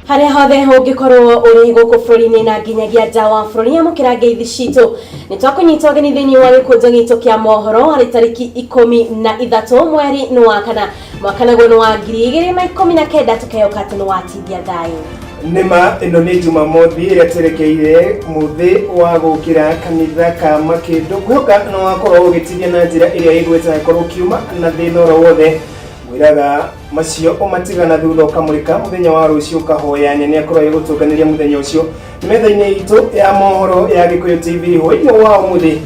Harĩa hothe ũngĩkorwo ũrĩ gũkũ bũrũri-inĩ na nginyagia nja wa bũrũri, amũkĩra ngeithi citũ. Nĩ twakũnyita ũgeni thĩinĩ wa gĩkũnjo gitũ kĩa mohoro harĩ tarĩki 13 mweri nĩ wa kana, mwaka naguo nĩ wa 2019, tũkehoka atĩ nĩ watithia thayũ. Nĩma ĩno nĩ Jumamothi ĩrĩa twerekeire mũthĩ wa gũkĩra kanitha ka Makĩndũ. Ngwĩhoka nĩ wakorwo ũgĩtithia na njĩra ĩrĩa ĩgwĩte angĩkorwo ũkiuma na thĩna oro wothe. Ngwĩraga macio ũmatiga na thutha ũkamũrĩka mũthenya wa rũciũ ũkahoya nyene akorwo agĩgũtũnganĩria mũthenya ũcio. Nĩ metha-inĩ itũ ya mohoro ya Gĩkũyũ TV hwaĩ-inĩ wa ũmũthĩ,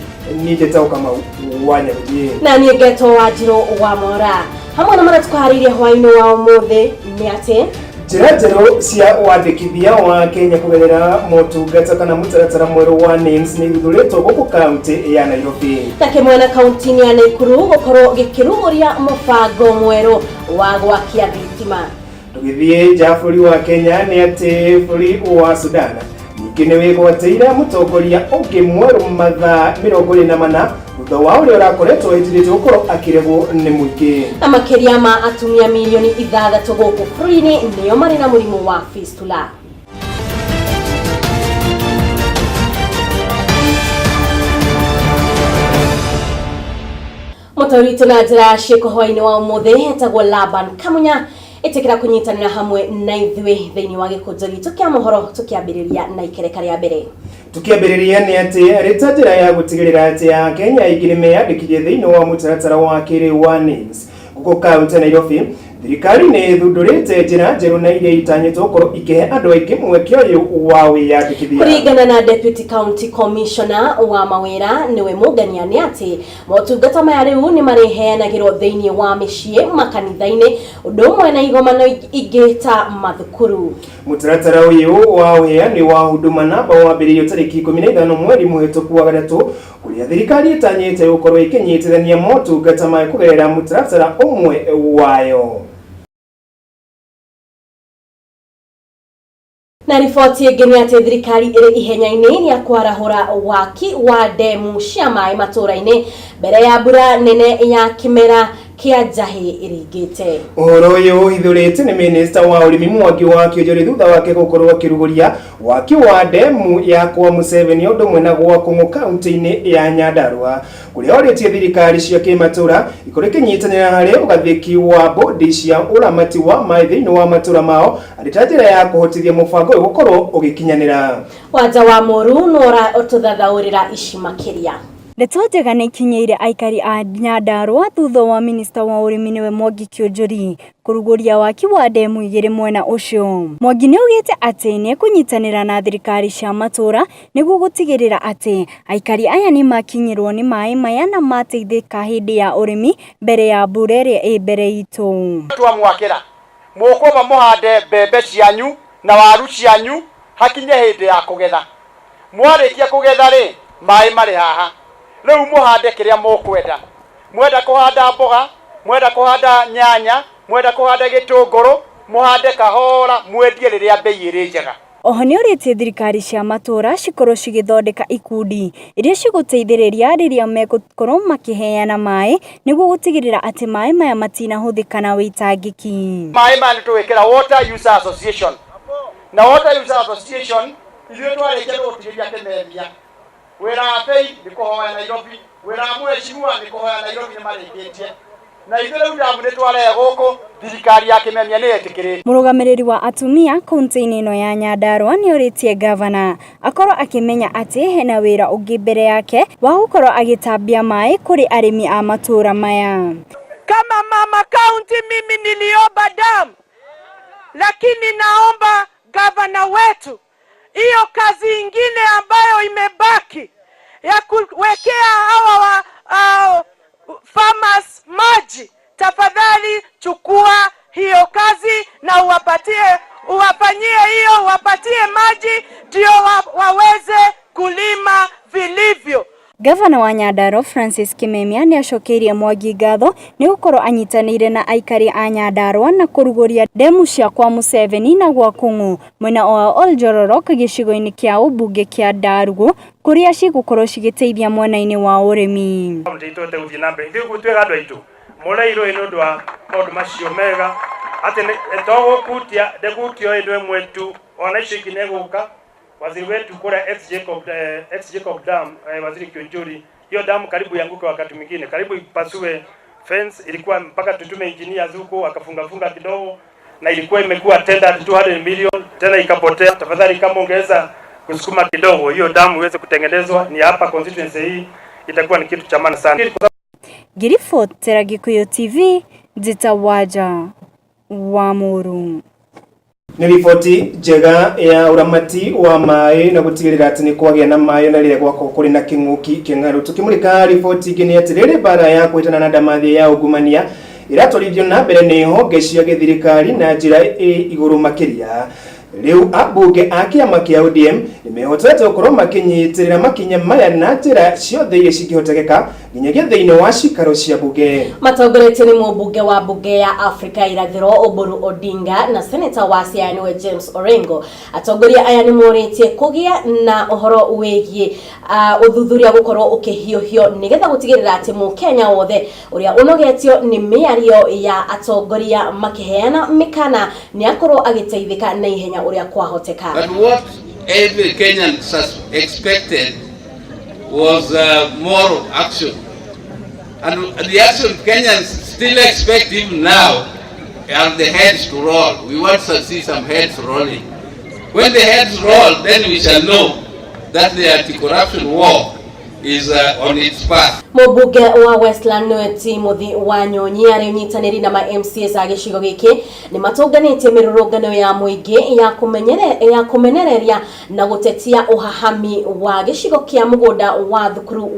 niĩ njĩtagwo Kamau wa Nyagũthiĩ. Na niĩ ngetwo Wanjirũ wa Mora. Hamwe na marĩa tũkũharĩirie hwaĩ-inĩ wa ũmũthĩ nĩ atĩ njĩra njerũ cia wandĩkithia wa Kenya kũgerera motungata kana mũtaratara mwerũ wa NIMS nĩ ithundũrĩtwo gũkũ kaunti ya Nairobi. Na kĩmwe na kaunti-inĩ ya Naikuru gũkorwo gĩkĩrugũria mũbango mwerũ wa gwakia thitima. Tũgĩthiĩ nja bũrũri wa Kenya nĩ atĩ bũrũri wa Sudan ningĩ nĩ wĩgwatĩire mũtongoria ũngĩ mwerũ mathaa 24 thutha wa ũrĩa ũrakoretwo ĩtirĩtwo gũkorwo akĩregwo nĩ mũingĩ. Na makĩria ma atumia milioni 6 gũkũ bũrũri-inĩ nĩo marĩ na mũrimũ wa fistula. Mũtaũri witũ na njĩra ya ciĩko hwaĩ-inĩ wa ũmũthĩ etagwo Laban Kamunya. Ĩtĩkĩra kũnyitanĩra hamwe na ithuĩ thĩinĩ wa gĩkũnjo gitũ kĩa mohoro, tũkĩambĩrĩria na ikereka rĩa mbere. Tukiambĩrĩria nĩ atĩ rĩta njĩra ya gũtigĩrĩra atĩ Akenya aingĩ nĩ meyandĩkithie thĩinĩ wa mũtaratara wa kĩrĩu wa NIMS gũkũ kaunti ya Nairobi, thirikari nĩ ĩthundũrĩte njĩra njerũ na iria itanyĩtwo gũkorwo ikĩhe andũ aingĩ mweke ũyũ wa wĩyandĩkithia. Kũringana na Deputy County Commissioner wa mawĩra nĩwe Mũngania, nĩ atĩ motungata maya rĩu nĩ marĩheanagĩrwo thĩinĩ wa mĩciĩ, makanitha-inĩ, ũndũ ũmwe na igomano ingĩ ta mathukuru. Mũtaratara ũyũ wa ũheani wa Huduma Namba wambĩrĩirio tarĩki 15 mweri mũhĩtũku wa gatatũ, kũrĩa thirikari ĩtanyĩte gũkorwo ĩkĩnyitithania motungata mayo kũgerera mũtaratara ũmwe wayo. Na riboti ĩngĩ nĩ atĩ thirikari ĩrĩ ihenya-inĩ rĩa kwarahũra waki wa ndemu cia maĩ matũũra-inĩ mbere ya mbura nene ya kĩmera kĩa njahĩ ĩringĩte. Ũhoro ũyũ ũhithũrĩte nĩ minista wa ũrĩmi Mwangi wa Kĩonjori thutha wake gũkorwo akĩrugũria waki wa ndemu ya kwa Museveni ũndũ ũmwe na gwa Kũng'ũ kaunti-inĩ ya Nyandarua, kũrĩa orĩtie thirikari cia kĩmatũra ikorwo ikĩnyitanĩra harĩ ũgathĩki wa bodi cia ũramati wa maĩ thĩinĩ wa matũra mao arĩ ta njĩra ya kũhotithia mũbango ũyũ gũkorwo ũgĩkinyanĩra. Wanja wa Mũru nora ũtũthathaũrĩra ici makĩria. Ndeto njega nĩ ikinyĩire aikari a Nyandarua thutha wa minista wa ũrĩmi nĩwe Mwangi Kĩũnjũri kũrugũria waki wa ndemu igĩrĩ mwena ũcio. Mwangi nĩ augĩte atĩ nĩ ekũnyitanĩra na thirikari cia matũũra nĩguo gũtigĩrĩra atĩ aikari aya nĩ makinyĩrwo nĩ maĩ maya na mateithĩka hĩndĩ ya ũrĩmi mbere ya mbura ĩrĩa ĩ mbere itũ. Twamwakĩra mũkwamba mũhande mbembe cianyu na waru cianyu hakinye hĩndĩ ya kũgetha. Mwarĩkia kũgetha rĩ, maĩ marĩ haha. Rĩu mũhande kĩrĩa mũkwenda. Mwenda kũhanda mboga, mwenda kũhanda nyanya, mwenda kũhanda gĩtũngũrũ, mũhande kahora mwendie rĩrĩa mbei ĩrĩ njega. Oho nĩ orĩtie thirikari cia matũũra cikorwo cigĩthondeka ikundi iria cigũteithĩrĩria rĩrĩa megũkorwo makĩheana maĩ nĩguo gũtigĩrĩra atĩ maĩ maya matinahũthĩka na wĩitangĩki. Maĩ maya nĩ tũgwĩkĩra Water User Association. Na Water User Association ithuĩ twarĩkia tũgũtigĩria kĩmemia. Wĩra wa bei nĩ kũhoya Nairobi, wĩra wa mheshimiwa nĩ kũhoya Nairobi nĩ marĩkĩtie. Na ithuĩ rĩu damu nĩ twarehe gũkũ, thirikari ya kĩmemia nĩ yetĩkĩrĩte. Mũrũgamĩrĩri wa atumia kaunti-inĩ ĩno ya Nyandarua nĩ orĩtie ngavana akorwo akĩmenya atĩ hena wĩra ũngĩ mbere yake wa gũkorwo agĩtambia maĩ kũrĩ arĩmi a matũũra maya. Kama mama county, mimi niliomba damu, lakini naomba gavana wetu hiyo kazi ingine ambayo imebaki ya kuwekea hawa wa farmers maji, tafadhali chukua hiyo kazi na uwapatie, uwafanyie hiyo, uwapatie maji ndio waweze kulima vilivyo. Gavana wa Nyandarua Francis Kimemia nĩ acokeirie Mwangi ngatho nĩ gũkorwo anyitanĩire na aikari a Nyandarua na kũrugũria ndemu cia kwa Museveni na gwa Kũng'ũ mwena wa Oljororok gĩcigo-inĩ kĩa ũmbunge kĩa Ndarugu kũrĩa cigũkorwo cigĩteithia mwena-inĩ wa ũrĩmi. Kaunti itũ ĩhote gũthiĩ na mbere. Ithuĩ twĩra andũ aitũ mũreirwo nĩ ũndũ wa maũndũ macio mega. Atĩ togũkutia ndĩgutio ĩndũ ĩmwe tu, ona icio ingĩ nĩgũka. Waziri wetu kule ex Jacob Dam, Waziri Kiunjuri, hiyo damu karibu ianguke wakati mwingine, karibu ipasue fence, ilikuwa mpaka tutume engineers huko akafunga funga kidogo, na ilikuwa imekuwa tender at 200 million tena ikapotea. Tafadhali kama ungeweza kusukuma kidogo hiyo damu iweze kutengenezwa, ni hapa constituency hii, itakuwa ni kitu cha maana sana. Ngĩribotera Gĩkũyũ TV, Njĩta Wanja wa Mũrũ. Nĩ riboti njega ya ũramati wa maĩ na gũtigĩrĩra atĩ nĩ kwagĩa na maĩ na rĩrĩa gwakorwo kũrĩ na kĩng'ũki kĩng'aru. Tũkĩmũrĩka riboti ĩngĩ nĩ atĩ rĩrĩ mbara ya kũhĩtana na ndamathia ya ungumania ĩratwarithio na mbere nĩ honge cia gĩthirikari na njĩra ĩ igũrũ makĩria, rĩu ambunge a kĩama kĩa ODM nĩ mehotete gũkorwo makĩnyitĩrĩra makinya maya na njĩra ciothe iria cingĩhotekeka, nginyagia thĩinĩ wa cikaro cia bunge. Matongoretio nĩ mũmbunge wa mbunge ya Afrika Irathĩro Oburu Odinga na seneta wa Siaya nĩwe James Orengo, atongoria aya nĩ morĩtie kũgĩa na ũhoro wĩgiĩ ũthuthuria gũkorwo ũkĩhiũhio nĩgetha gũtigĩrĩra atĩ mũkenya wothe ũrĩa ũnogetio nĩ mĩario ya atongoria makĩheana mĩkana nĩ akorwo agĩteithĩka na ihenya ũrĩa kwahoteka. But what every Kenyan expected was more action. And the action Kenyans still expect even now are the heads to roll. We want to see some heads rolling. When the heads roll, then we shall know that the anti-corruption war is on its path. Mũmbunge wa Westland nĩwe Timothy Wanyonyi arĩ ũnyitanĩri na ma MCAs a gĩcigo gĩkĩ nĩ matũnganĩtie mĩrũrũngano ya mũingĩ ya kũmenereria na gũtetia ũhahami wa gĩcigo kĩa mũgũnda wa thukuru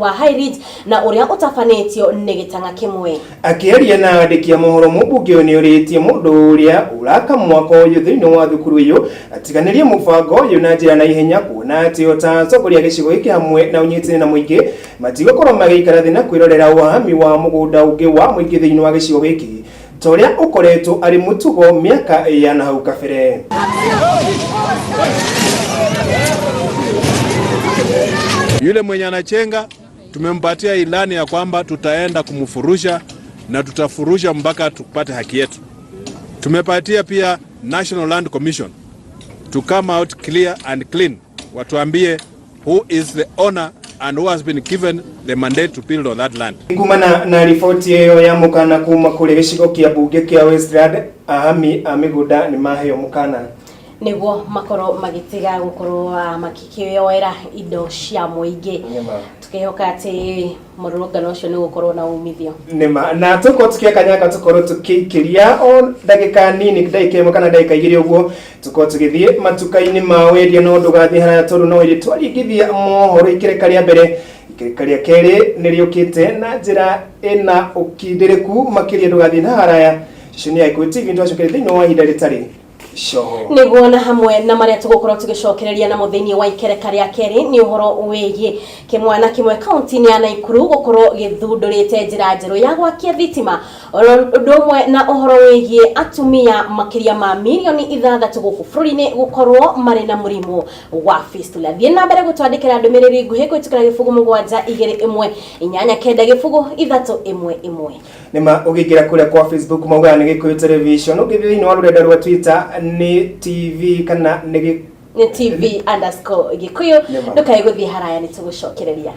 wa Highridge na ũrĩa ũtabanĩtio nĩ gĩtang'a kĩmwe. Akĩaria na andĩki a mohoro, mũmbunge ũyũ nĩ ũrĩtie mũndũ ũrĩa ũraka mwako ũyũ thĩinĩ wa thukuru ĩyo atiganĩrie mũbango ũyũ na njĩra na ihenya, kuona atĩ o ta atongoria a gĩcigo gĩkĩ hamwe na ũnyitĩrĩri na mũingĩ matigũkorwo magĩikara thĩ na kwĩrorera ũhahami wa mũgũnda ũngĩ wa mũingĩ thĩinĩ wa gĩcigo gĩkĩ ta ũrĩa ũkoretwo arĩ mũtugo mĩaka ya na hau kabere. Yule mwenye anachenga tumempatia ilani ya kwamba tutaenda kumfurusha na tutafurusha mpaka tupate haki yetu. Tumepatia pia National Land Commission to come out clear and clean, watuambie who is the owner and who has been given the mandate to build on that land. Kumana na riboti ĩyo ya mũkana kuma kũrĩ gĩcigo kĩa mbunge kĩa Westland, ahami a mĩgũnda nĩ maheo mũkana nĩguo makorwo magĩtiga gũkorwo makĩoera indo cia mũingĩ, tukihoka atĩ mũrũrũngano ũcio nĩ ũgũkorwo na umithio. Nĩma na tũkorwo tũkĩakanyaka, tũkorwo tũkĩikĩria o ndagĩka nini, ndagĩka 1 kana ndagĩka 2 ũguo, tũkorwo tũgĩthiĩ matuka-inĩ ma wendia, no ndũgathiĩ haraya tondũ no ĩrĩ twaringithia mohoro ikereka rĩa mbere. Ikereka rĩa kerĩ nĩ rĩũkĩte na njĩra ĩna ũkindĩrĩku makĩria. Ndũgathiĩ na haraya. Ceceni ya Gĩkũyũ TV nĩtwacokeria thĩinĩ wa ihinda rĩtarĩ coho. Nĩguo, na hamwe na marĩa tũgũkorwo tũgĩcokereria namo thĩinĩ wa ikereka rĩa kerĩ nĩ ũhoro wĩgiĩ kĩmwana kĩmwe kaunti-inĩ ya Naikuru gũkorwo gĩthundũrĩte njĩra njerũ ya gwakia thitima, oro ũndũ ũmwe na ũhoro wĩgiĩ atumia makĩria ma mirioni 6 gũkũ bũrũri-inĩ gũkorwo marĩ na mũrimũ wa fistula. Thiĩ na mbere gũtwandĩkĩra ndũmĩrĩri nguhĩ kũhĩtũkĩra 0721890311. Nĩma, ũngĩingĩra kũrĩa kwa Facebook maugaga nĩ Gĩkũyũ Television, ũngĩthiĩ thĩinĩ wa rũrenda rwa Twitter nĩ TV kana nĩ Nĩ TV_Gĩkũyũ. Nĩma. Ndũkae gũthiĩ haraya, nĩ tũgũcokereria.